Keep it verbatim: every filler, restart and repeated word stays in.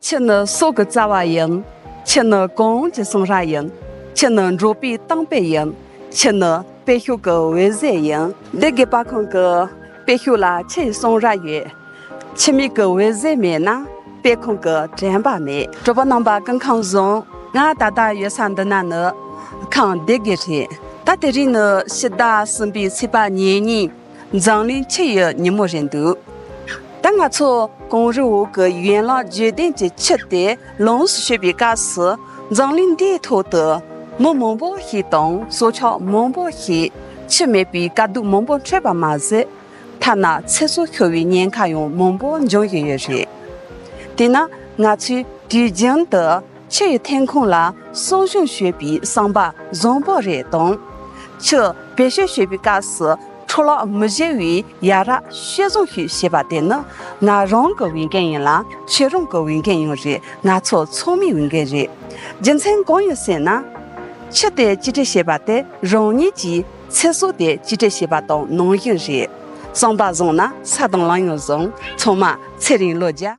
ཁྱི་ནི་སྲོག་གི་རྩ་བ་ཡིན། ཁྱི་ནི་གོང་འོག་གི་གསུང་རབ་ཡིན། ཁྱི་ནི་འབྲོག་པའི་གཏམ་དཔེ་ཡིན། ཁྱི་ནི་དཔེ་ཤོད་ཀྱི་འོད་ཟེར་ཡིན། སྡེ་དགེ་པར་ཁང་གི་དཔེ་ཤོད་ལ་ཁྱི་ཡི་གསུང་རབ་ཡོད། ཁྱི་མིག་གི་འོད་ཟེར་མེད་ན་དཔེ་ཁང་གི་དྲན་པ་མེད། གྲོགས་པོ་རྣམ་པ་སྐུ་ཁམས་བཟང་། ང་ད་ལྟ་ཡོད་ས་འདི་ན་ནི་ཁམས་སྡེ་དགེ་རེད། ད་དེ་རིང་ནི་ཕྱི་ཟླ་གསུམ་པའི་ཚེས་པ་ཉེར་གཉིས། འཛམ་གླིང་ཁྱི་ཡི་ཉིན་མོ་རེད་འདུག་ད་ང་ཚོ་གངས་རིའི་འོག་གི་ཡན་ལག་བརྗོད་ལྡན་གྱི་ཁྱི་དེ་ལོངས་སུ་སྤྱོད་པའི་སྐབས་སུ། འཛམ་གླིང་འདིའི་ཐོག་ཏུ་མི་མང་པོ་ཞིག་དང་སྲོག་ཆགས་མང་པོ་ཞིག་ཁྱི་མེད་པའི་དཀའ་སྡུག་མང་པོ་འཕྲད་པ་མ་ཟད། ཐ་ན་ཚེ་སྲོག་ཤོར་བའི་ཉེན་ཁ་ཡང་མང་པོ་འབྱུང་བཞིན་ཡོད་རེད། དེས་ན་ང་ཚོས་དུས་རྒྱུན་དུ་ཁྱི་ཡི་ཐོན་ཁུངས་ལ་གསོ་སྐྱོང་བྱེད་པའི་བསམ་པ་བཟང་པོ་རེ་དང་། ཁྱི་བེད་སྤྱོད་བྱེད་པའི་སྐབས་སུ་འཕྲོ་བརླག་མི་བྱེད་པའི་ཡ་རབས་ཤེས་བཟང་ཞིག་བྱེད་པ་དེ་ནི་ང་རང་གི་འོས་འགན་ཡིན་ལ། ཁྱེད་རང་གི་འོས་འགན་ཡང་རེད། ང་ཚོ་ཚང་མའི་འོས་འགན་རེད། རྒྱུ་མཚན་གང་ཡིན་ཟེར་ན། ཁྱི་དེ་གཅེས་སྤྲས་བྱེད་པ་དེ་རང་ཉིད་ཀྱི་ཚེ་སྲོག་དེ་གཅེས་སྤྲས་བྱེད་པ་དང་ནང་བཞིན་རེད། བསམ་པ་བཟང་ན་ས་དང་ལམ་ཡང་བཟང་། ཚང་མ་ཚེ་རིང་ལོ་བརྒྱ།